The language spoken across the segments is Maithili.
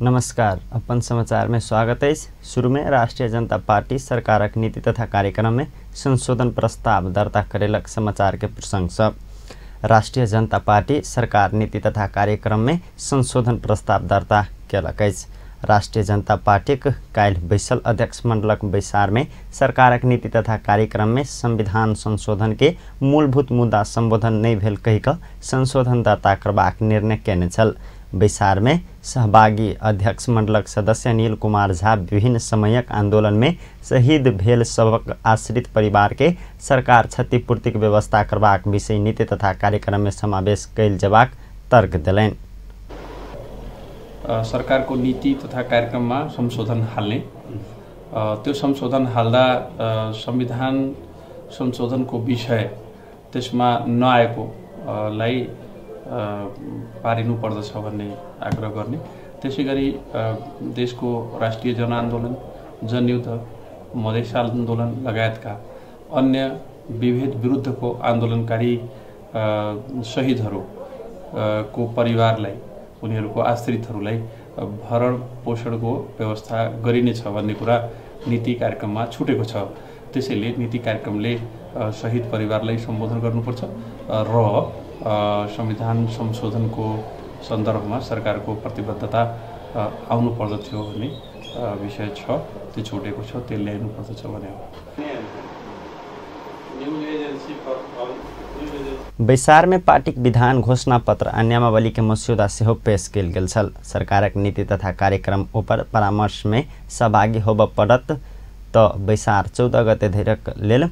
नमस्कार, अपन समाचार में स्वागत है। शुरू में राष्ट्रीय जनता पार्टी सरकारक नीति तथा कार्यक्रम में संशोधन प्रस्ताव दर्ता करेलक समाचार के प्रसंग सब। राष्ट्रीय जनता पार्टी सरकार नीति तथा कार्यक्रम में संशोधन प्रस्ताव दर्ता केलक अछि। राष्ट्रीय जनता पार्टीक काल्हि बैसल अध्यक्ष मंडलक बैसार में सरकारक नीति तथा कार्यक्रम में संविधान संशोधन के मूलभूत मुद्दा संबोधन नहीं भेल कहि कऽ संशोधन दर्ता करबाक निर्णय केने छल। बैसार में सहभागी अध्यक्ष मंडलक सदस्य अनिल कुमार झा विभिन्न समयक आंदोलन में शहीद भेल सबक आश्रित परिवार के सरकार क्षतिपूर्तिक व्यवस्था करबाक विषय नीति तथा कार्यक्रम में समावेश कयल जेबाक तर्क देलनि। सरकारको नीति तथा कार्यक्रममा संशोधन हाल्ने, त्यो संशोधन हाल्दा संविधान संशोधनको विषय त्यसमा नआएको लाई पारिनु पर्दछ भन्ने आग्रह गर्ने। त्यसैगरी देशको राष्ट्रिय जनआन्दोलन, जनयुद्ध, मधेस आन्दोलन लगायतका अन्य विभेद विरुद्धको आन्दोलनकारी शहीदहरू को परिवारलाई, उनीहरूको आश्रितहरूलाई भरण पोषणको व्यवस्था गरिनेछ भन्ने कुरा नीति कार्यक्रममा छुटेको छ। त्यसैले नीति कार्यक्रमले शहीद परिवारलाई सम्बोधन गर्नुपर्छ र संविधान संशोधनको सन्दर्भमा सरकारको प्रतिबद्धता आउनु पर्दथ्यो भन्ने विषय छ, त्यो छुटेको छ, त्यो ल्याउनु पर्दछ भने हो। बैसार में पार्टीक विधान घोषणा पत्र आ नियमावली के मस्यौदा सेहो पेश कयल गेल छल। सरकारक नीति तथा कार्यक्रम ऊपर परामर्श में सहभागी होबय पड़त त बैसार 14 गते धरिक लेल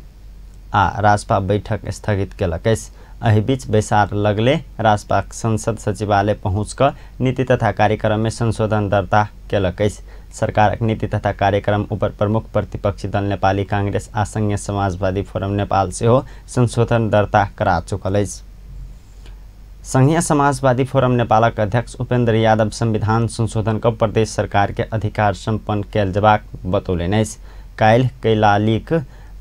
आ राजपा बैठक स्थगित केलक अछि। एहि बीच बैसार लगले राजपा संसद सचिवालय पहुँच कऽ नीति तथा कार्यक्रम में संशोधन दर्ता केलक अछि। सरकारक नीति तथा कार्यक्रम ऊपर प्रमुख प्रतिपक्षी दल नेपाली कांग्रेस आ संघीय समाजवादी फोरम नेपाल सेहो संशोधन दर्ता करा चुकल अछि। संघीय समाजवादी फोरम नेपालक अध्यक्ष उपेन्द्र यादव संविधान संशोधन कऽ प्रदेश सरकार के अधिकार सम्पन्न कयल जेबाक बतौलनि अछि। काल्हि कैलालीक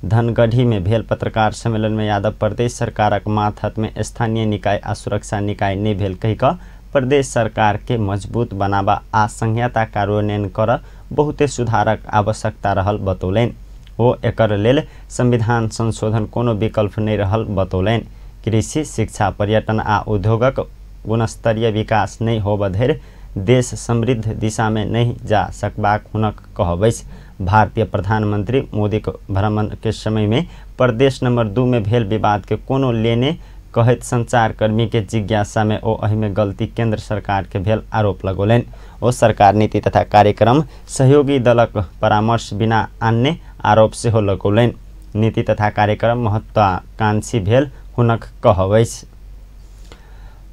धनगढ़ी में भेल पत्रकार सम्मेलन में यादव प्रदेश सरकारक मातहत में स्थानीय निकाय आ सुरक्षा निकाय नहीं भेल कहि कऽ प्रदेश सरकार के मजबूत बनाबा आ संहिता कार्यान्वयन कर बहुते सुधारक आवश्यकता रहल बतौलनि। ओ एकर लेल संविधान संशोधन कोनो विकल्प नहीं रहल बतौलनि। कृषि, शिक्षा, पर्यटन आ उद्योगक गुणस्तरीय विकास नहीं होब धरि देश समृद्ध दिशा में नहीं जा सकबाक हुनक कहब अछि। भारतीय प्रधानमंत्री मोदीक भ्रमण के समय में प्रदेश नंबर 2 में भेल विवाद के कोनो लेने कहैत संचारकर्मी के जिज्ञासा में ओ एहि में गलती केंद्र सरकार के भेल आरोप लगौलनि। ओ सरकार नीति तथा कार्यक्रम सहयोगी दलक परामर्श बिना आनने आरोप सेहो लगौलनि। नीति तथा कार्यक्रम महत्वाकांक्षी भेल हुनक कहब अछि।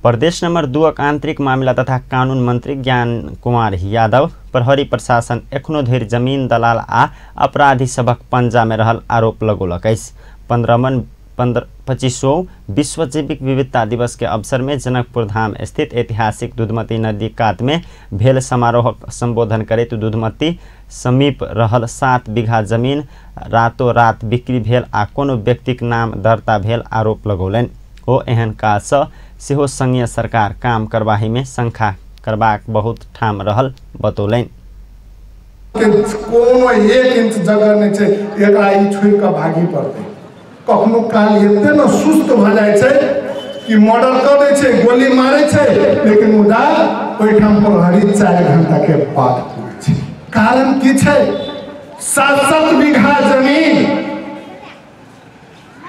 प्रदेश नंबर 2 आंतरिक मामिला तथा कानून मंत्री ज्ञान कुमार यादव प्रहरी प्रशासन एखनो धरि जमीन दलाल आ अपराधी सभक पंजा में रहल आरोप लगौलक अछि। 25वां विश्व जैविक विविधता दिवस के अवसर में जनकपुर धाम स्थित ऐतिहासिक दूधमती नदी कात में भेल समारोहक संबोधन करैत दूधमती समीप रहल 7 बीघा जमीन रातों रात बिक्री भेल आ कोनो व्यक्तिक नाम दर्ता भेल आरोप लगौलनि। ओ एहन काजसँ सेहो संघीय सरकार काम करबाही में शंका करबाक बहुत ठाम रहल बतौलनि। कोनो 1 इंच जगह नहीं छै, एकरा ई छोड़ि कऽ भागी पड़तै। कखनो काल एते ने सुस्त भऽ जाइ छै कि मर्डर कऽ दै छै, गोली मारै छै, लेकिन मुदा ओहिठाम प्रहरी 4 घंटा के बाद पुरै छै। कारण की छै? 7-7 बीघा जमीन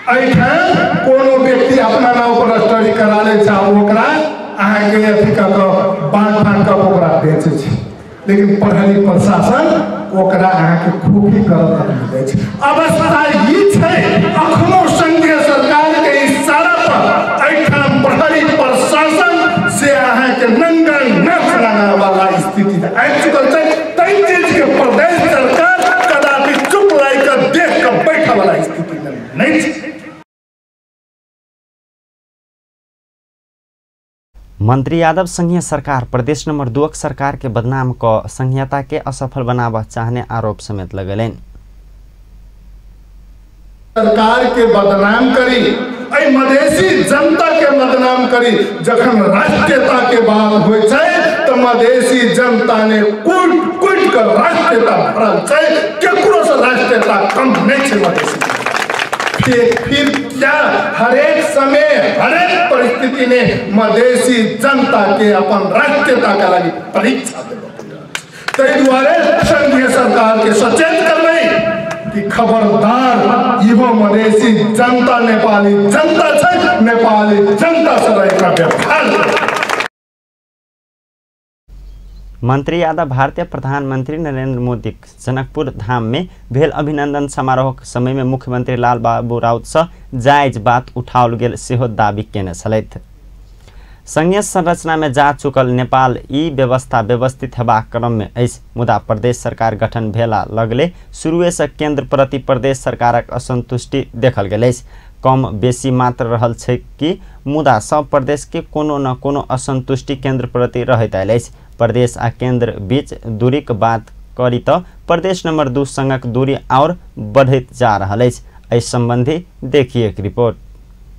एहिठाम कोनो व्यक्ति अपना नाम पर रजिस्ट्री करा लै छै, ओकरा अहाँके अथी कऽ कऽ बाँट फाँट कऽ ओकरा बेचै छै, लेकिन प्रहरी प्रशासन ओकरा अहाँके खुफी करऽ तक नहि दै छै। अवस्था ई छै अखनो संघीय सरकार के इशारा पर एहिठाम प्रहरी प्रशासन से अहाँके नंगा नाच लगाबऽवला स्थिति आबि चुकल छै। ताहि चीजके प्रदेश सरकार कदापि चुप लागि कऽ देख कऽ बैठऽवला स्थिति नहि छै। मंत्री यादव संघीय सरकार प्रदेश नंबर 2 सरकार के बदनाम क संघीयता के असफल बनाबऽ चाहने आरोप समेत लगेलनि। सरकार के बदनाम करी, एहि मधेसी जनता के बदनाम करी। जखन राष्ट्रीयता के बात होइ छै तऽ मधेसी जनता ने कूट कूट कर राष्ट्रीयता भरल छै, केकरो से राष्ट्रीयता कम नहीं छै मधेसी। फिर क्या हरेक समय हरेक परिस्थिति ने मधेसी जनता के अपन राष्ट्रीयता के लागि परीक्षा देलक। दुआरे संघीय सरकार के सचेत करबै कि खबरदार इहो मधेसी जनता नेपाली जनता छै, नेपाली जनता से रहिकऽ व्यवहार। मंत्री यादव भारतीय प्रधानमंत्री नरेंद्र मोदी जनकपुर धाम में भेल अभिनंदन समारोह के समय में मुख्यमंत्री लाल बाबू राउत से जायज बात उठाओल गेल सेहो दावी केने छलथि। संघीय संरचना में जा चुकल नेपाल ई व्यवस्था व्यवस्थित हेबाक क्रम में अछि, मुदा प्रदेश सरकार गठन भेला लगले शुरुए से केंद्र प्रति प्रदेश सरकारक असंतुष्टि देखल गेल अछि। कम बेसी मात्र रहल छै कि मुदा सब प्रदेश के कोनो न कोनो असंतुष्टि केंद्र प्रति रहैत आयल अछि। प्रदेश आ केंद्र बीच दूरीक बात करी तऽ प्रदेश नंबर 2 संगक दूरी और बढ़ैत जा रहल अछि। एहि संबंधी देखिए एक रिपोर्ट।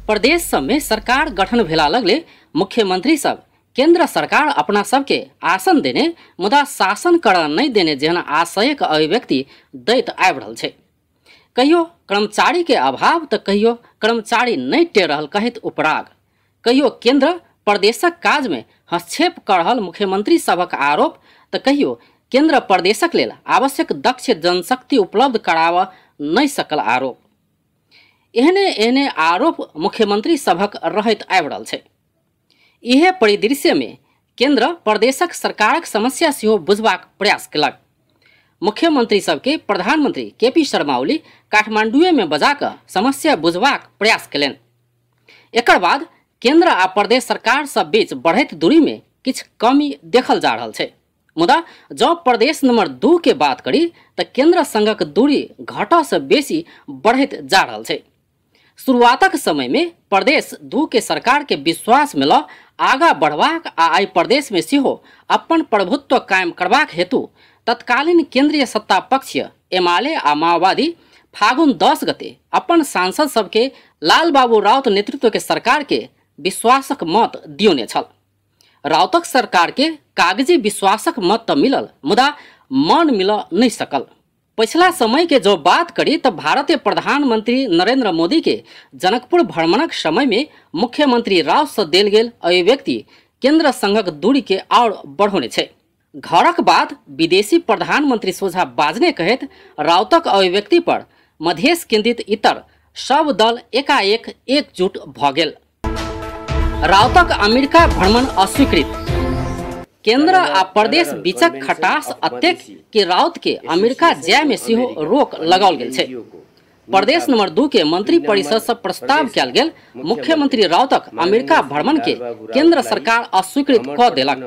प्रदेश सब में सरकार गठन भेला लगले मुख्यमंत्री सब केंद्र सरकार अपना सबके आसन देने मुदा शासन कर नहीं देने जेहन आशयक अभिव्यक्ति दैत आबि रहल छै। कहियो कर्मचारी के अभाव तऽ कहियो कर्मचारी नहीं टेर रहल कहैत उपराग, कहियो केंद्र प्रदेशक काज में हस्तक्षेप कर रहल मुख्यमंत्री सभक आरोप तऽ कहियो केंद्र प्रदेशक लेल आवश्यक दक्ष जनशक्ति उपलब्ध कराबऽ नहीं सकल आरोप। एहने एहने आरोप मुख्यमंत्री सभक रहैत आबि रहल छै। इहे परिदृश्य में केंद्र प्रदेशक सरकारक समस्या सेहो बुझबाक प्रयास केलक। मुख्यमंत्री सबके प्रधानमंत्री केपी शर्मा ओली काठमांडुए में बजाकऽ समस्या बुझबाक प्रयास केलनि। एकर बाद केंद्र आ प्रदेश सरकार सब बीच बढ़ैत दूरी में किछु कमी देखल जा रहल छै। मुदा जँ प्रदेश नंबर 2 के बात करी तऽ केंद्र संगक दूरी घटऽ से बेसी बढ़ैत जा रहल छै। शुरुआतक समय में प्रदेश 2 के सरकार के विश्वास में लऽ आगा बढ़बाक आ एहि प्रदेश में सेहो अपन प्रभुत्व कायम करबाक हेतु तत्कालीन केंद्रीय सत्ता पक्ष एमाले आ माओवादी फागुन 10 गते अपन सांसद सबके लाल बाबू राउत नेतृत्व के सरकार के विश्वासक मत दियोने छल। राउतक सरकार के कागजी विश्वासक मत तऽ मिलल मुदा मन मिल नहीं सकल। पिछला समय के जो बात करी तो भारतीय प्रधानमंत्री नरेंद्र मोदी के जनकपुर भ्रमणक समय में मुख्यमंत्री राउत से देल गेल अभिव्यक्ति केंद्र संघक दूरी के और बढ़ौने छै। घरक बाद विदेशी प्रधानमंत्री सोझा बाजने कहैत राउतक अभिव्यक्ति पर मधेश केंद्रित इतर सब दल एकाएक एकजुट भ गेल। राउतक अमेरिका भ्रमण अस्वीकृत। केंद्र आ प्रदेश बीचक खटास अतेक कि राउत के अमेरिका जाय में सेहो रोक लगाओल गेल छै। प्रदेश नंबर 2 के मंत्री परिषद से प्रस्ताव कयल गेल मुख्यमंत्री राउतक अमेरिका भ्रमण के केंद्र सरकार अस्वीकृत क देलक।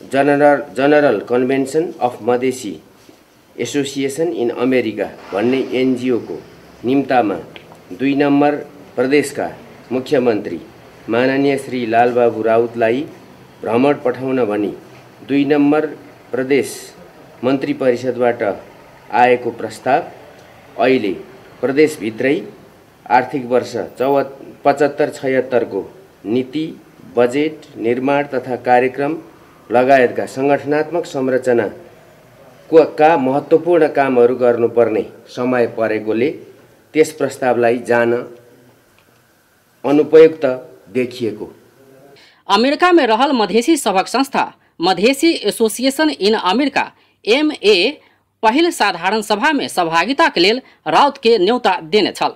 General convention of Madhesi association in America भन्ने एनजिओ को निम्तामा 2 नम्बर प्रदेशका मुख्यमन्त्री माननीय श्री लालबाबु राउतलाई भ्रमण पठाउन भनी 2 नम्बर प्रदेश मन्त्री परिषदबाट आएको प्रस्ताव अहिले प्रदेशभित्रै आर्थिक वर्ष 75-76 को नीति बजेट निर्माण तथा कार्यक्रम लगायतका संगठनात्मक संरचना का महत्त्वपूर्ण कामहरू गर्नुपर्ने समय परेकोले त्यस प्रस्तावलाई जान अनुपयुक्त देखिएको। अमेरिका में रहल मधेसी सभक संस्था Madhesi association in America MA पहिल साधारण सभा में सहभागिता के लेल राउत के न्योता देने छल।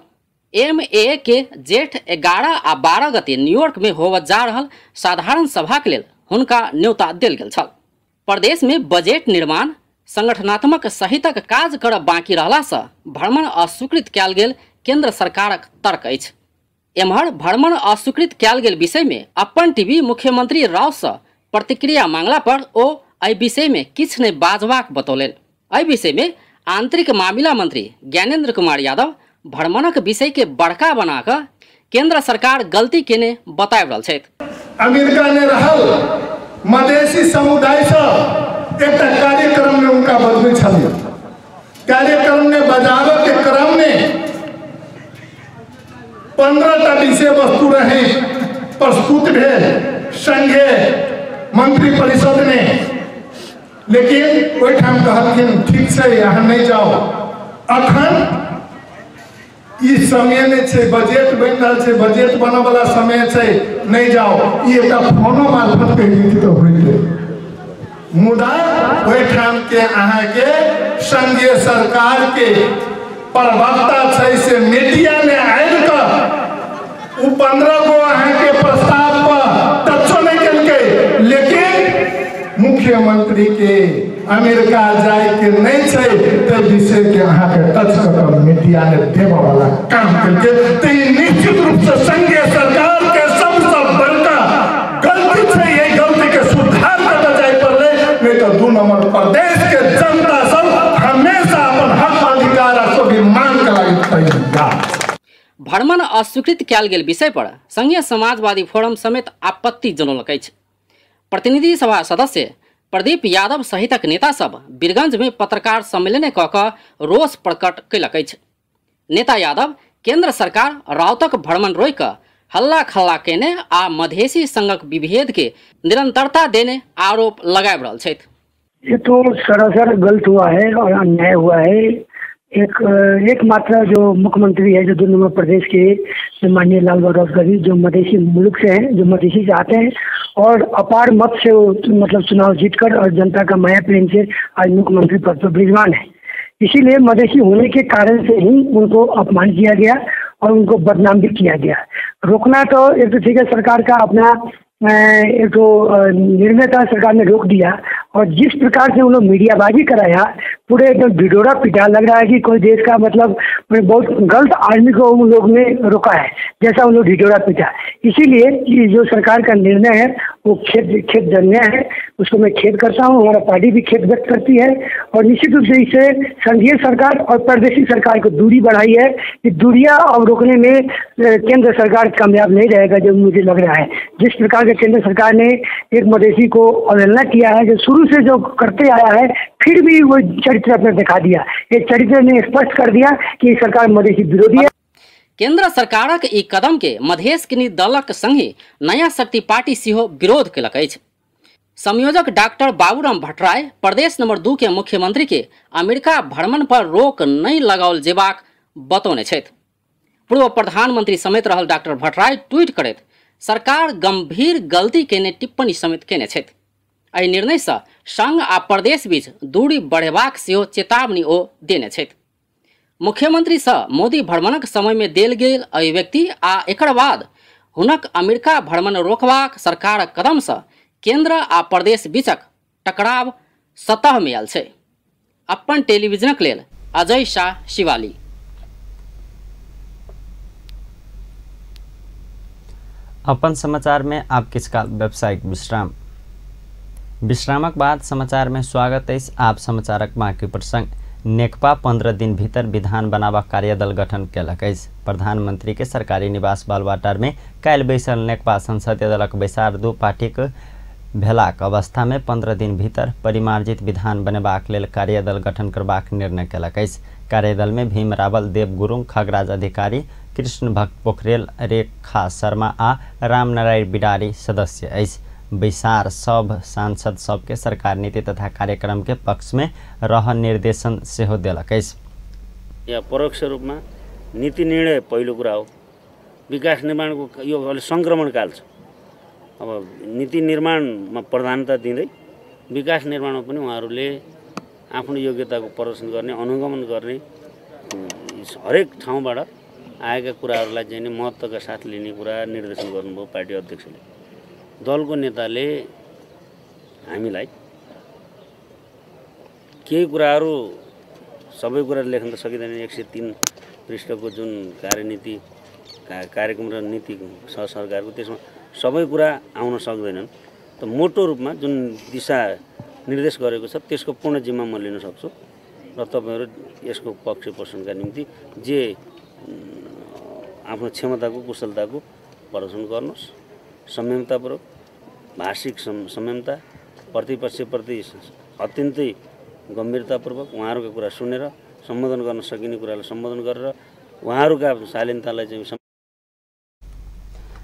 एमए के जेठ 11 आ 12 गते न्यूयॉर्क में होवऽ जा रहल साधारण सभा के लेल हुनका न्योता देल गेल छल। प्रदेश में बजट निर्माण संगठनात्मक सहितक काज करब बाकी रहला से भ्रमण अस्वीकृत कयल गेल केंद्र सरकारक तर्क अछि। एम्हर भ्रमण अस्वीकृत कयल गेल विषय में अपन टीवी मुख्यमंत्री राउत से प्रतिक्रिया मांगला पर ओ एहि विषय में किछु नहि बाजबाक बतौलनि। एहि विषय में आंतरिक मामिला मंत्री ज्ञानेन्द्र कुमार यादव भ्रमणक विषय के बड़का बनाकऽ केंद्र सरकार गलती केने बताबि रहल छथि। अमेरिका ने रहल मधेसी समुदाय से एकटा कार्यक्रम में उनका बजबै छलियै। कार्यक्रम में बजाबऽ के क्रम में 15टा विषय वस्तु रहे प्रस्तुत भेल संघे मंत्री परिषद ने, लेकिन ओहिठाम कहलखिन ठीक छै अहाँ नहीं जाओ, अखन ई समय नहीं छै, बजट बनि रहल छै, बजट बनय वाला समय छै, नहीं जाओ। ई एकटा फोनो मार्फत कहि दिती तऽ होइतै, मुदा ओहिठाम के अहाँके संघीय सरकार के प्रवक्ता छै से मीडिया में आबि कऽ ओ 15 गो अहाँके प्रस्ताव पर टचो नहीं केलकै, लेकिन मुख्यमंत्री के अमेरिका जाय के नहीं छै ते विषय के अहाँके टच कऽ कऽ मीडिया ने देबऽ वाला काम केलकै। तऽ ई निश्चित रूप से संघीय सरकार के सबसँ बड़का गलती छै, एहि गलती के सुधार कऽ जाय पड़लै, नहीं तऽ 2 नंबर प्रदेश के जनता सब हमेशा अपन हक अधिकार आ स्वाभिमान के लागि तैयार। भ्रमण अस्वीकृत कयल गेल विषय पर संघीय समाजवादी फोरम समेत आपत्ति जनौलक अछि। प्रतिनिधि सभा सदस्य प्रदीप यादव सहितक नेता सब वीरगंज में पत्रकार सम्मेलन कऽ कऽ रोष प्रकट कयलक अछि। नेता यादव केंद्र सरकार राउतक भ्रमण रोकि कऽ हल्ला खल्ला केने आ मधेसी संघक विभेद के निरंतरता देने आरोप लगाबि रहल छथि। ये तो सरासर गलत हुआ है और अन्याय हुआ है। एकमात्र जो मुख्यमंत्री है जो 2 नंबर प्रदेश के माननीय लाल बहादुर जी, जो मधेसी मुल्क से हैं, जो मधेसी से आते हैं और अपार मत से वो मतलब चुनाव जीतकर और जनता का माया प्रेम से आज मुख्यमंत्री पद पर विराजमान है। इसीलिए मधेसी होने के कारण से ही उनको अपमान किया गया और उनको बदनाम भी किया गया। रोकना तो एक तो ठीक है, सरकार का अपना एक तो निर्णय था, सरकार ने रोक दिया और जिस प्रकार से उन्होंने मीडियाबाजी कराया, पूरे एकदम ढिढोरा पिटा, लग रहा है कि कोई देश का मतलब बहुत गलत आदमी को उन लोग ने रोका है, जैसा उन लोग ढिढोरा पिटा। इसीलिए ये जो सरकार का निर्णय है वो खेद जन्य है, उसको मैं खेद करता हूँ, हमारा पार्टी भी खेद व्यक्त करती है और निश्चित रूप से इससे संघीय सरकार और प्रदेशी सरकार को दूरी बढ़ाई है। ये दूरियां अब रोकने में केंद्र सरकार कामयाब नहीं रहेगा, जो मुझे लग रहा है। जिस प्रकार के केंद्र सरकार ने एक मधेसी को अवहेलना किया है, जो शुरू से जो करते आया है, फिर भी वो चरित्र अपने दिखा दिया। ये चरित्र ने स्पष्ट कर दिया कि सरकार मधेसी विरोधी है। केंद्र सरकारक ई कदम के मधेश किनी दलक संगे नया शक्ति पार्टी सेहो विरोध केलक अछि। संयोजक डॉक्टर बाबूराम भट्टराय प्रदेश नंबर 2 के मुख्यमंत्री के अमेरिका भ्रमण पर रोक नहीं लगाओल जेबाक बतौने छथि। पूर्व प्रधानमंत्री समेत रहल डॉक्टर भट्टराय ट्वीट करैत सरकार गंभीर गलती केने टिप्पणी समेत केने छथि। एहि निर्णय से संघ आ प्रदेश बीच दूरी बढ़ेबाक सेहो चेतावनी ओ देने छथि। मुख्यमंत्री से मोदी भ्रमणक समय में देल गेल अभिव्यक्ति आ एकर बाद हुनक अमेरिका भ्रमण रोकबाक सरकारक कदम से केंद्र आ प्रदेश बीचक टकराव सतह में आयल छै। अपन टेलीविजनक लेल अजय शाह, शिवाली। अपन समाचार में आप किछु काल व्यावसायिक विश्राम। विश्रामक बाद समाचार में स्वागत अछि। आप समाचारक बाकी प्रसंग। नेकपा 15 दिन भीतर विधान बनाबा कार्यदल गठन केलक अछि। प्रधानमंत्री के सरकारी निवास बालवाटार में काल्हि बैसल नेकपा संसदीय दलक बैसार दू पार्टीक भेलाक अवस्था में 15 दिन भीतर परिमार्जित विधान बनेबाक लेल कार्यदल गठन करबाक निर्णय केलक अछि। कार्यदल में भीम रावल, देव गुरुङ, खगराज अधिकारी, कृष्ण भक्त पोखरेल, रेखा शर्मा आ रामनारायण बिडारी सदस्य अछि। बैसार सब सांसद सबके सरकार नीति तथा कार्यक्रम के पक्ष में रह निर्देशन सेहो देलक अछि। या परोक्ष रूपमा नीति निर्णय पहिलो कुरा हो। विकास निर्माणको यो अहिले सङ्क्रमणकाल छ। अब नीति निर्माणमा प्रधानता दिँदै विकास निर्माणमा पनि उहाँहरूले आफ्नो योग्यताको प्रदर्शन गर्ने, अनुगमन गर्ने, हरेक ठाउँबाट आएका कुराहरूलाई चाहिँ नि महत्त्वका साथ लिने कुरा निर्देशन गर्नुभयो पार्टी अध्यक्षले। दलको नेताले हामीलाई केही कुराहरू, सबै कुरा लेख्न त सकिँदैन, 103 पृष्ठको जुन कार्यनीति कार्यक्रम र नीति छ सरकारको, त्यसमा सबै कुरा आउन सक्दैनन्। त मोटो रूपमा जुन दिशा निर्देश गरेको छ त्यसको पूर्ण जिम्मा म लिन सक्छु र तपाईँहरू यसको पक्ष पोषणका निम्ति जे आफ्नो क्षमताको कुशलताको प्रदर्शन गर्नुहोस्। संयमतापूर्वक, भाषिक संयमता, प्रतिपक्षप्रति अत्यन्तै गम्भीरतापूर्वक उहाँहरूको कुरा सुनेर सम्बोधन गर्न सकिने कुरालाई सम्बोधन गरेर उहाँहरूका शालीनतालाई चाहिँ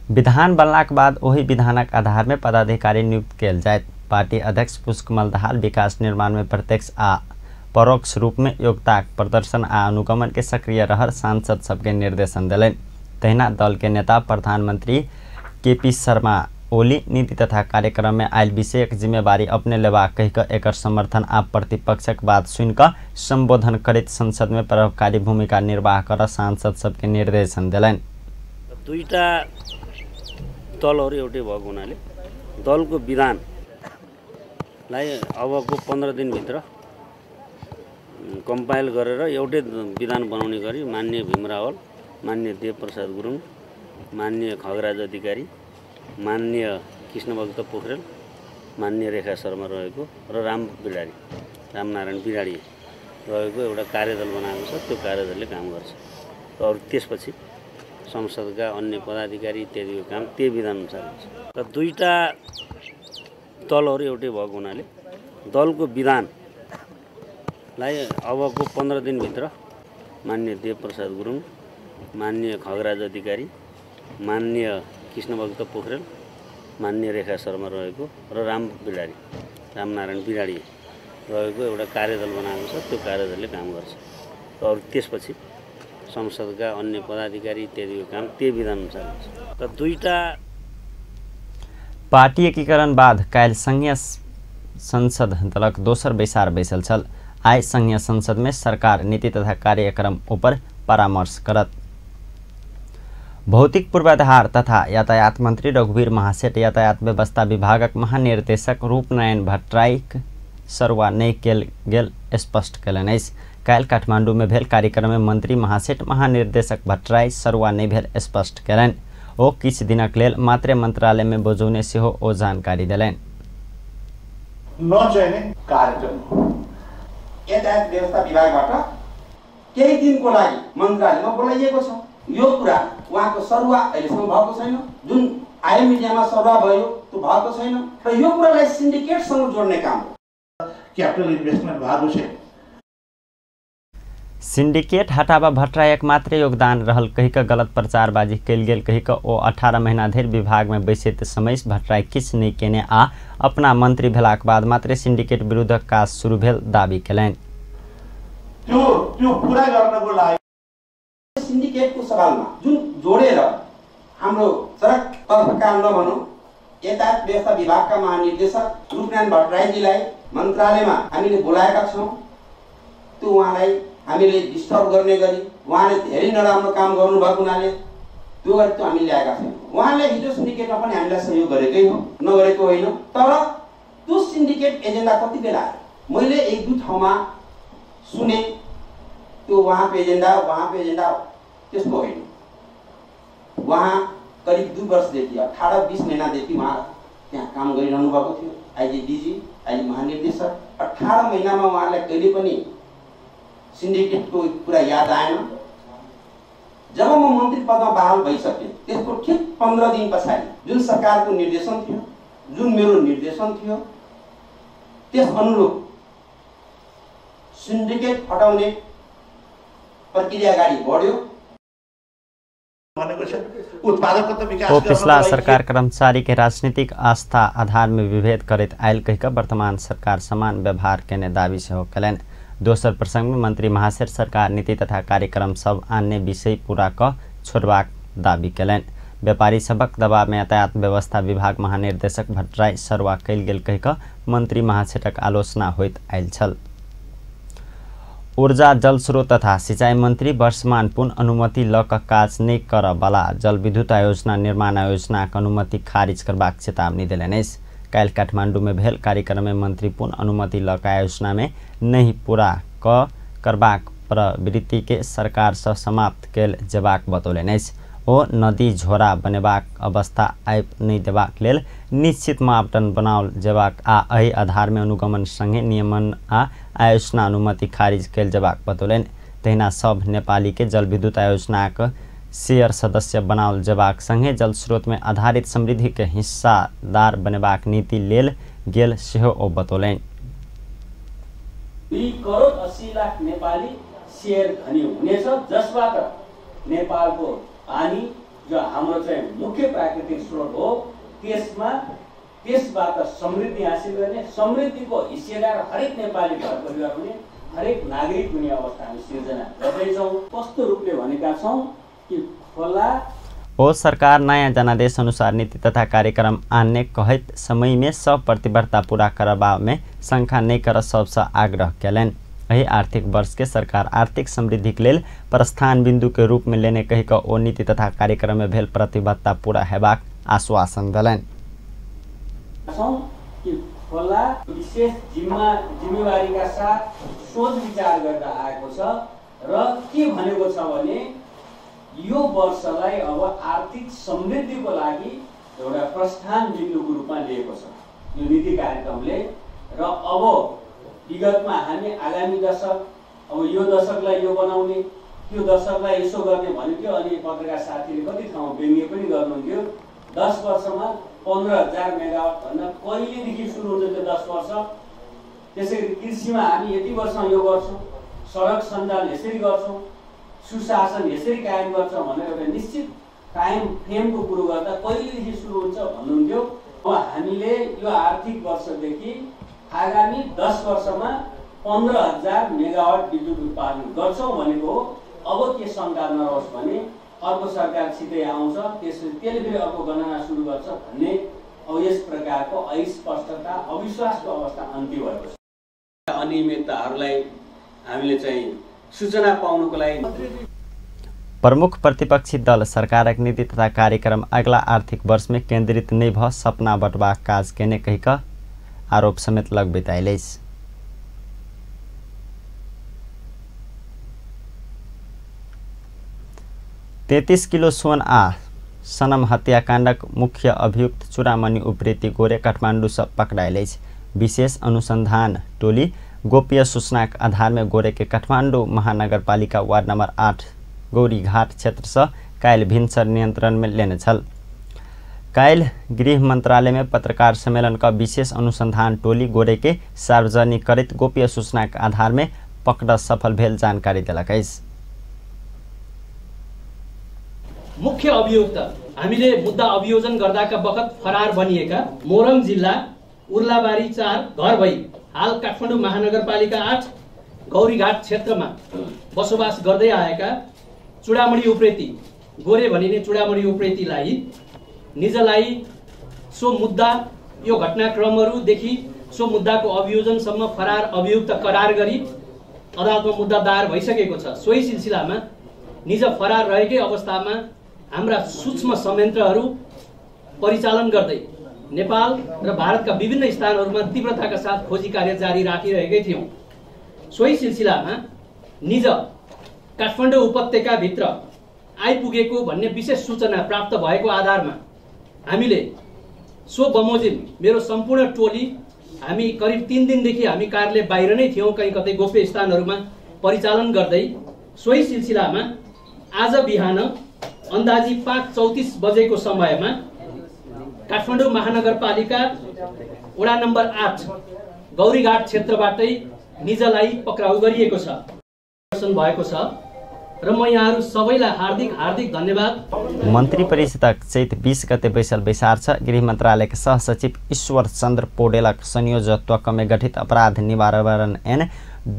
विधान बनलाक बाद ओहि विधानक आधार में पदाधिकारी नियुक्त कयल जायत। पार्टी अध्यक्ष पुष्पकमल दाहाल विकास निर्माण में प्रत्यक्ष आ परोक्ष रूप में योग्यताक प्रदर्शन आ अनुगमन के सक्रिय रहल सांसद सबके निर्देशन देलनि। तहिना दल के नेता प्रधानमंत्री केपी शर्मा ओली नीति तथा कार्यक्रम में आयल विषयक जिम्मेवारी अपने लेबाक कहि कऽ एकर समर्थन आ प्रतिपक्षक बात सुनि कऽ संबोधन करैत संसद में प्रभावकारी भूमिका निर्वाह कर सांसद सबके निर्देशन देलनि। दुईटा दलहरू एउटै भएको हुनाले दलको विधानलाई अबको 15 दिनभित्र कम्पाइल गरेर एउटै विधान बनाउने गरी माननीय भीम रावल, माननीय देवप्रसाद गुरुङ, माननीय खगराज अधिकारी, माननीय कृष्णभक्त पोखरेल, माननीय रेखा शर्मा रहेको र रामनारायण बिराडी रहेको एउटा कार्यदल बनाएको छ। त्यो कार्यदलले काम गर्छ र अरू त्यसपछि संसदका अन्य पदाधिकारी इत्यादिको काम त्यही विधानअनुसार हुन्छ। र दुईटा दलहरू एउटै भएको हुनाले दलको विधानलाई अबको 15 दिनभित्र माननीय देवप्रसाद गुरुङ, माननीय खगराज अधिकारी, माननीय कृष्णभक्त पोखरेल, माननीय रेखा शर्मा रहेको र रामनारायण बिराडी रहेको एउटा कार्यदल बनाएको छ। त्यो कार्यदलले काम गर्छ र अरू त्यसपछि संसदका अन्य पदाधिकारी इत्यादिको काम त्यही विधानअनुसार हुन्छ। र दुईटा पार्टी एकीकरण बाद काल्हि संघीय संसद दलक दोसर बैसार बैसल छल। आइ संघीय संसद में सरकार नीति तथा कार्यक्रम ऊपर परामर्श करत। भौतिक पूर्वाधार तथा यातायात मंत्री रघुवीर महासेठ यातायात व्यवस्था विभागक महानिर्देशक रूपनारायण भट्टराईक सरुआ नहि कयल गेल स्पष्ट कयलनि अछि। काल्हि काठमांडू में भेल कार्यक्रम में मंत्री महासेठ महानिर्देशक भट्टराई सरुआ नहि भेल स्पष्ट कयलनि। ओ किछु दिनक लेल मात्रे मंत्रालय में बजौने सेहो ओ जानकारी देलनि। नचाहिने कार्यक्रम यातायात व्यवस्था विभागबाट केही दिनको लागि मन्त्रालयमा बोलाइएको छ। यो कुरा उहाँको सरुवा अहिलेसम्म भएको छैन। जुन आयो मिडियामा सरुवा भयो त्यो भएको छैन र यो कुरालाई सिन्डिकेटसँग जोड्ने काम हो। क्यापिटल इन्भेस्टमेन्ट भएको छ। सिन्डिकेट हटाबा भट्टराईक मात्रै योगदान रहल कहि कऽ गलत प्रचारबाजी कयल गेल कहि कऽ ओ 18 महीना धरि विभाग में बैसैत समय भट्टराई किछु नहि केने आ अपना मंत्री भेलाक बाद मात्रै सिन्डिकेट विरुद्धक काज शुरू भेल दावी केलनि। त्यो त्यो पूरा गर्नको लागि सिन्डिकेटको सवालमा जुन जोडेर हाम्रो सडकतर्फ काम नभनौँ, यातायात व्यवस्था विभागका महानिर्देशक रूपनारायण भट्टराईजीलाई मन्त्रालयमा हामीले बोलाएका छौँ। त्यो उहाँलाई हामीले डिस्टर्ब गर्ने गरी उहाँले धेरै नराम्रो काम गर्नुभएको हुनाले त्यो गरी त्यो हामीले ल्याएका छैनौँ। उहाँले हिजो सिन्डिकेटमा पनि हामीलाई सहयोग गरेकै हो, नगरेको होइन। तर त्यो सिन्डिकेट एजेन्डा कति बेला आयो मैले एक दुई ठाउँमा सुने, त्यो उहाँको एजेन्डा त्यस्तो होइन। उहाँ करिब 2 वर्षदेखि 18-20 महिनादेखि उहाँ त्यहाँ काम गरिरहनु भएको थियो। आइजी डिजी, आइजी महानिर्देशक। 18 महिनामा उहाँलाई कहिले पनि सिन्डिकेटको कुरा याद आएन। जब म मन्त्री पदमा बहाल भइसकेँ त्यसको ठिक 15 दिन पछाडि जुन सरकारको निर्देशन थियो, जुन मेरो निर्देशन थियो, त्यस अनुरूप सिन्डिकेट हटाउने प्रक्रिया अगाडि बढ्यो। ओ पिछला सरकार कर्मचारी के राजनीतिक आस्था आधार में विभेद करैत आयल कहि कऽ वर्तमान सरकार समान व्यवहार केने दावी सेहो कयलनि। दोसर प्रसंग में मंत्री महासेठ सरकार नीति तथा कार्यक्रम सब अन्य विषय पूरा कऽ छोड़बाक दावी कयलनि। व्यापारी सबक दबाव में यातायात व्यवस्था विभाग महानिर्देशक भट्टराई सरुआ कयल गेल कहि कऽ मंत्री महासेठक आलोचना होइत आयल छल। ऊर्जा जल स्रोत तथा सिंचाई मंत्री वर्षमान पुन अनुमति ल कऽ काज नहि करऽ वाला जलविद्युत आयोजना निर्माण आयोजनाक अनुमति खारिज करबाक चेतावनी देलनि अछि। काल्हि काठमांडू में भेल कार्यक्रम में मंत्री पुन अनुमति ल कऽ आयोजना में नहि पूरा कऽ करबाक प्रवृत्ति के सरकार सँ समाप्त कयल जेबाक बतौलनि अछि। ओ नदी झोरा बनेबाक अवस्था आबि नहि देबाक लेल निश्चित मापदंड बनाओल जेबाक आ एहि आधार में अनुगमन संगे नियमन आ आयोजना अनुमति खारिज कयल जेबाक बतौलनि। तहिना सभ नेपाली के जलविद्युत आयोजनाक शेयर सदस्य बनाओल जेबाक संगे जल स्रोत में आधारित समृद्धि के हिस्सादार बनेबाक नीति लेल गेल सेहो ओ बतौलनि। 2 करोड 80 लाख नेपाली शेयर धनी हुनेछ, जसबाट नेपालको पानी, जो हाम्रो चाहिँ मुख्य प्राकृतिक स्रोत हो, त्यसमा त्यसबाट समृद्धि हासिल गर्ने, समृद्धिको हिस्सेदार हरेक नेपाली घर परिवार हुने, हरेक नागरिक हुने अवस्था हामी सिर्जना गर्दैछौँ। कस्तो रूपले भनेका छौँ कि खोला ओ सरकार नयाँ जनादेश अनुसार नीति तथा कार्यक्रम आन्ने कहैत समय में सब प्रतिबद्धता पूरा करबा में शंका नहीं कर सबसे आग्रह कयलनि। एहि आर्थिक वर्ष के सरकार आर्थिक समृद्धि के लेल प्रस्थान बिंदु के रूप में लेने कहि कऽ ओ नीति तथा कार्यक्रम में भेल प्रतिबद्धता पूरा हेबाक आश्वासन देलनि। कि खोला विशेष जिम्मेवारीका साथ सोच विचार गरेर आएको छ र के भनेको छ भने यो वर्षलाई अब आर्थिक समृद्धिको लागि एउटा प्रस्थान बिन्दुको रूपमा लिएको छ यो नीति कार्यक्रमले। र अब विगतमा हामी आगामी दशक, अब यो दशकलाई यो बनाउने, त्यो दशकलाई यसो गर्ने भनेको, अनि पत्रकार साथीले कति ठाउँ व्यङ्ग्य पनि गर्नुहुन्थ्यो, 10 वर्षमा 15,000 मेगावाट भन्दा कहिलेदेखि सुरु हुन्छ त्यो 10 वर्ष? त्यसै गरी कृषिमा हामी यति वर्षमा यो गर्छौँ, सडक सञ्जाल यसरी गर्छौँ, सुशासन यसरी कायम गर्छौँ भनेर एउटा निश्चित टाइम फ्रेमको कुरो गर्दा कहिलेदेखि सुरु हुन्छ भन्नुहुन्थ्यो। अब हामीले यो आर्थिक वर्षदेखि आगामी 10 वर्षमा 15,000 मेगावाट विद्युत उत्पादन गर्छौँ भनेको हो। अब के शङ्का नरहोस् भने अर्को सरकार छिटै आउँछ, त्यसपछि त्यसले फेरि अर्को गणना सुरु गर्छ भन्ने अब यस प्रकारको अस्पष्टता, अविश्वासको अवस्था अन्त्य भएको छ। अनियमितताहरूलाई हामीले चाहिँ सूचना पाउनुको लागि प्रमुख प्रतिपक्षी दल सरकारक नीति तथा कार्यक्रम अगला आर्थिक वर्ष में केंद्रित नहीं भ सपना बटबाक काज केने कहि कऽ आरोप समेत लगबैत आयल अछि। 33 किलो सोन आ सनम हत्याकांडक मुख्य अभियुक्त चूड़ामणि उप्रेती गोरे काठमांडू से पकड़ायल अछि। विशेष अनुसंधान टोली गोप्य सूचनाक आधार में गोरे के काठमांडू महानगरपालिका वार्ड नंबर 8 गौरीघाट क्षेत्र से काल्हि भिनसर नियंत्रण में लेने छल। काल्हि गृह मंत्रालय में पत्रकार सम्मेलन का विशेष अनुसंधान टोली गोरे के सार्वजनिक करैत गोप्य सूचनाक आधार में पकड़ सफल भेल जानकारी देलक अछि। मुख्य अभियुक्त हामीले मुद्दा अभियोजन गर्दाका बखत फरार बनिएका मोरङ जिल्ला उर्लाबारी 4 घर भई हाल काठमाडौँ महानगरपालिका 8 गौरीघाट क्षेत्रमा बसोबास गर्दै आएका चूड़ामणि उप्रेती गोरे भनिने चूड़ामणि उप्रेतीलाई निजलाई सो मुद्दा यो घटनाक्रमहरूदेखि सो मुद्दाको अभियोजनसम्म फरार अभियुक्त करार गरी अदालतमा मुद्दा दायर भइसकेको छ। सोही सिलसिलामा निज फरार रहेकै अवस्थामा हाम्रा सूक्ष्म संयन्त्रहरू परिचालन गर्दै नेपाल र भारतका विभिन्न स्थानहरूमा तीव्रताका साथ खोजी कार्य जारी राखिरहेकै थियौँ। सोही सिलसिलामा निज काठमाडौँ उपत्यकाभित्र आइपुगेको भन्ने विशेष सूचना प्राप्त भएको आधारमा हामीले सो बमोजिम मेरो सम्पूर्ण टोली हामी करिब 3 दिनदेखि हामी कार्यालय बाहिर नै थियौँ, कहीँ कतै गोप्य स्थानहरूमा परिचालन गर्दै। सोही सिलसिलामा आज बिहान अन्दाजी 5:34 बजेको समयमा काठमाडौँ महानगरपालिका वडा नम्बर 8 गौरीघाट क्षेत्रबाटै निजलाई पक्राउ गरिएको छ भएको छ र म यहाँहरू सबैलाई हार्दिक हार्दिक धन्यवाद। मन्त्री परिषदक चैत 20 गते बैसल बैसार छ। गृह मन्त्रालयक सहसचिव ईश्वर चन्द्र पौडेलक संयोजकत्वमे गठित अपराध निवारण ऐन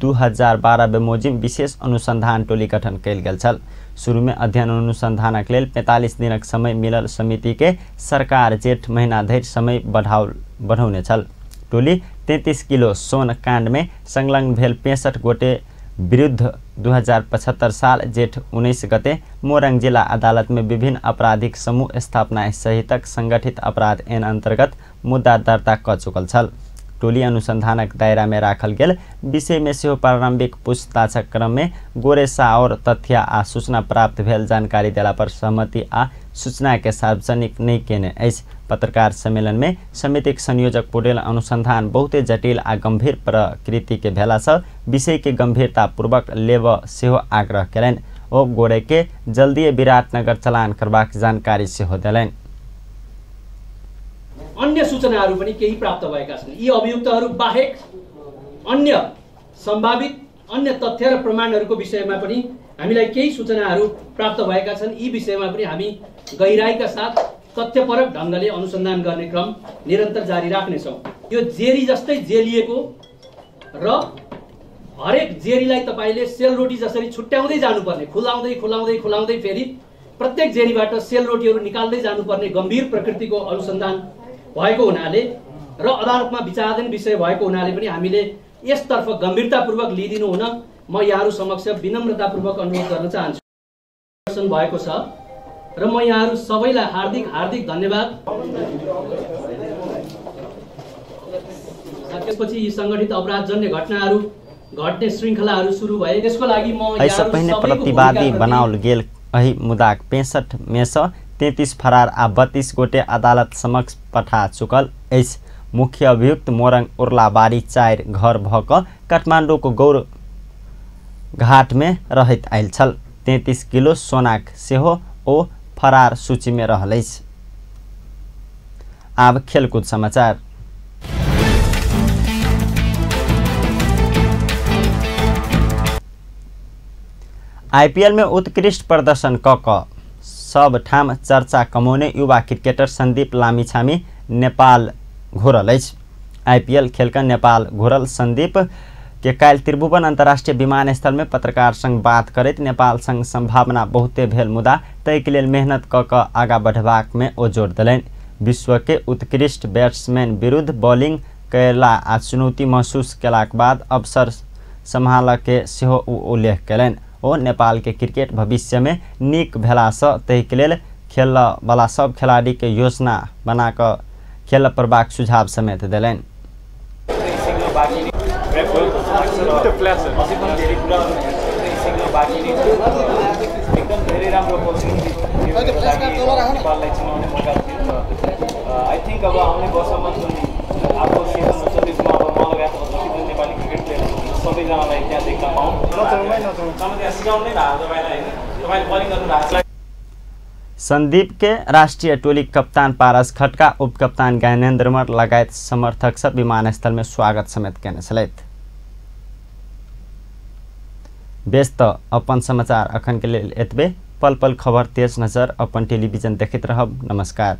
2012 बमोजिम विशेष अनुसंधान टोली गठन कयल गेल छल। शुरू में अध्ययन अनुसंधानक लेल 45 दिनक समय मिलल समिति के सरकार जेठ महीना धरि समय बढ़ौने छल। टोली 33 किलो सोन कांड में संलग्न भेल 65 गोटे विरुद्ध 2075 साल जेठ 19 गते मोरङ जिला अदालत में विभिन्न आपराधिक समूह स्थापना सहितक संगठित अपराध ऐन अंतर्गत मुद्दा दर्ता क चुकल छल। टोली अनुसंधानक दायरा में राखल गेल विषय में सेहो प्रारंभिक पूछताछक क्रम में गोरे और तथ्य आ सूचना प्राप्त भेल जानकारी देला पर सहमति आ सूचना के सार्वजनिक नहीं केने अछि। पत्रकार सम्मेलन में समितिक संयोजक पौडेल अनुसंधान बहुते जटिल आ गंभीर प्रकृति के भेला से विषय के गंभीरता पूर्वक लेब सेहो आग्रह केलनि। ओ गोरे के जल्दीए विराटनगर चलान करबाक जानकारी सेहो देलनि। अन्य सूचनाहरू पनि केही प्राप्त भएका छन्। यी अभियुक्तहरू बाहेक अन्य सम्भावित अन्य तथ्य र प्रमाणहरूको विषयमा पनि हामीलाई केही सूचनाहरू प्राप्त भएका छन्। यी विषयमा पनि हामी गहिराईका साथ तथ्यपरक ढङ्गले अनुसन्धान गर्ने क्रम निरन्तर जारी राख्नेछौँ। यो जेरी जस्तै जेलिएको र हरेक जेरीलाई तपाईले सेलरोटी जसरी छुट्याउँदै जानुपर्ने, खुलाउँदै खुलाउँदै खुलाउँदै फेरि प्रत्येक जेरीबाट सेलरोटीहरू निकाल्दै जानुपर्ने गम्भीर प्रकृतिको अनुसन्धान भएको हुनाले र अदालतमा विचाराधीन विषय भएको हुनाले पनि हामीले यसतर्फ गम्भीरतापूर्वक लिइदिनु हुन म यहाँहरू समक्ष विनम्रतापूर्वक अनुरोध गर्न चाहन्छु भएको छ र म यहाँहरू सबैलाई हार्दिक हार्दिक धन्यवाद। त्यसपछि यी सङ्गठित अपराधजन्य घटनाहरू घट्ने श्रृङ्खलाहरू सुरु भए। त्यसको लागि म एहिसँ पहिने प्रतिवादी बनाओल गेल एहि मुद्दाक 65 मे सँ 33 फरार आ 32 गोटे अदालत समक्ष पठा चुकल अछि। मुख्य अभियुक्त मोरङ उर्लाबारी 4 घर भ क काठमाडौँको गौर घाटमे रहैत आयल छल। 33 किलो सोनाक सेहो ओ फरार सूचीमे रहल अछि। आब खेलकुद समाचार। आईपीएल में उत्कृष्ट प्रदर्शन क सब ठाम चर्चा कमौने युवा क्रिकेटर संदीप लामिछाने नेपाल घुरल अछि। आईपीएल खेलकर नेपाल घुरल संदीप के काल्हि त्रिभुवन अंतर्राष्ट्रीय विमानस्थल में पत्रकार संग बात करैत नेपाल संग संभावना बहुते भेल मुदा ताहिके लेल मेहनत क आगा बढ़बाक में ओ जोर देलनि। विश्व के उत्कृष्ट बैट्समैन विरुद्ध बॉलिंग कयला आ चुनौती महसूस केलाक बाद अवसर सम्हालऽ के सेहो ओ उल्लेख कयलनि। ओ नेपाल के क्रिकेट भविष्य में नीक भेलासँ ताहिके लेल खेलऽवला सब खेलाड़ी के योजना बना कऽ खेलऽ पड़बाक सुझाव समेत देलनि। संदीप के राष्ट्रीय टोली कप्तान पारस खड्का, उपकप्तान ज्ञानेन्द्र मर लगायत समर्थक सब विमानस्थल में स्वागत समेत केने छलथि। बेस त अपन समाचार अखन के लेल एतबे। पल पल खबर तेज नजर अपन टेलीविजन देखैत रहब। नमस्कार।